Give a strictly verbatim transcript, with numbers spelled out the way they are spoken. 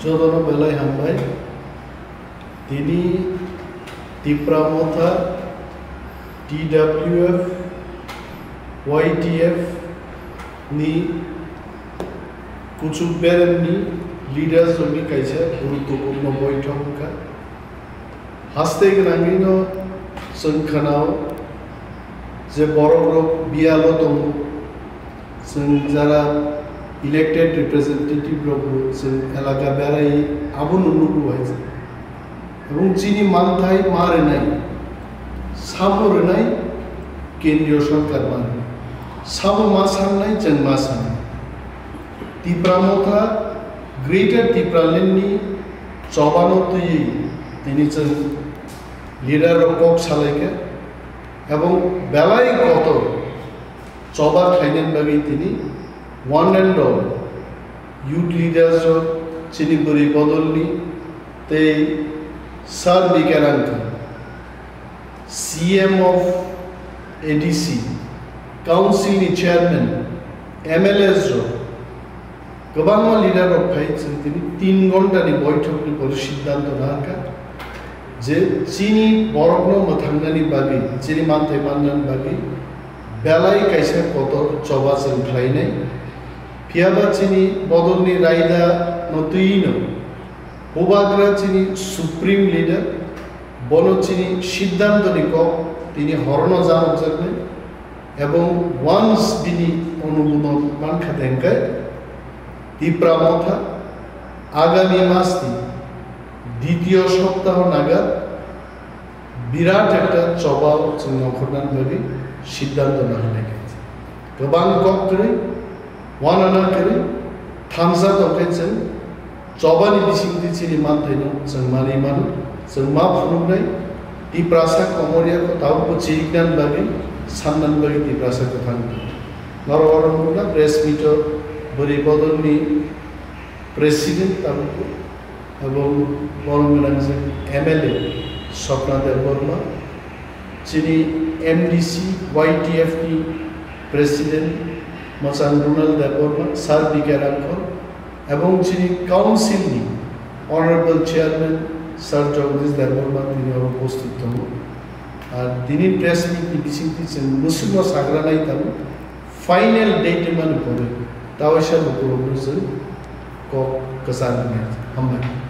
Jotono belai hambai. Tini Tipra Motha, T W F, Y T F ni kuchuk beremni leaders rokni kaisa guruttopurno boithok wngkha. Haste gwnangwino chwng khanao je borokrok biyalo tongo, chwng jara elected representative rokbo chwng elaka berai abono nugo hai. Ebong chini manthai ma rwnai, sabo rwnai kendriyo sorkar ma rwnai, sabo ma sangnai chwng ma sangnai. Tipra Motha Greater Tipraland ni chobano twiwi tini chwng leader rok kok salaikha ebong belai kotor choba khlainani bagwi tini one and all youth leaders rok, chini bwrwi bodolni tei Sir Bikerang C M of A D C, Council ni chairman, M L As rok, kwbangma leader rok phai chwng tini tin ghonta ni boithok ni pore siddhanto nangkha je chini borokno mwthangnani bagwi, chini manthai mannani bagwi belai kaisa kotor choba chwng khlainai. Phiyaba chini bodolni raida no twiwi no Bubagra chini supreme leader, bono chini siddhanto ni kok tini horono janokjaknai, ebong once bini onubodon mankha dengkai, Tipra Motha agami mas ni ditiyo soptaho naga birat ekta choba chwng nongkhornani bagwi siddhanto nahai nai kha. Kwbang kok kwrwi, wanana kwrwi, thamsa tongkhe chwng chobani bisingtwi chini manthaino chwng manwi mano, chwng ma phunuknai, Tiprasa komorya ko tabukbo chiriknani bagwi, sannani bagwi Tiprasa kwthang tongo. Norok oro nukna press meet-o bwrwi bodolni president tabukbo, ebong borom gwnang je M L A Swapna Debbarma, chini M D C Y T F ni president mwchang Ronald Debbarma, Sir B K Rangkhol, ebong chini council ni honorable chairman Sir Jagadish Debbarma tini oro upasthit tongo. Ar tini press meet ni bisingtwi chwng mwswkno sagra nai tongo, final date mani pore tawaisa lukurokno chwng kok kwchang hambai.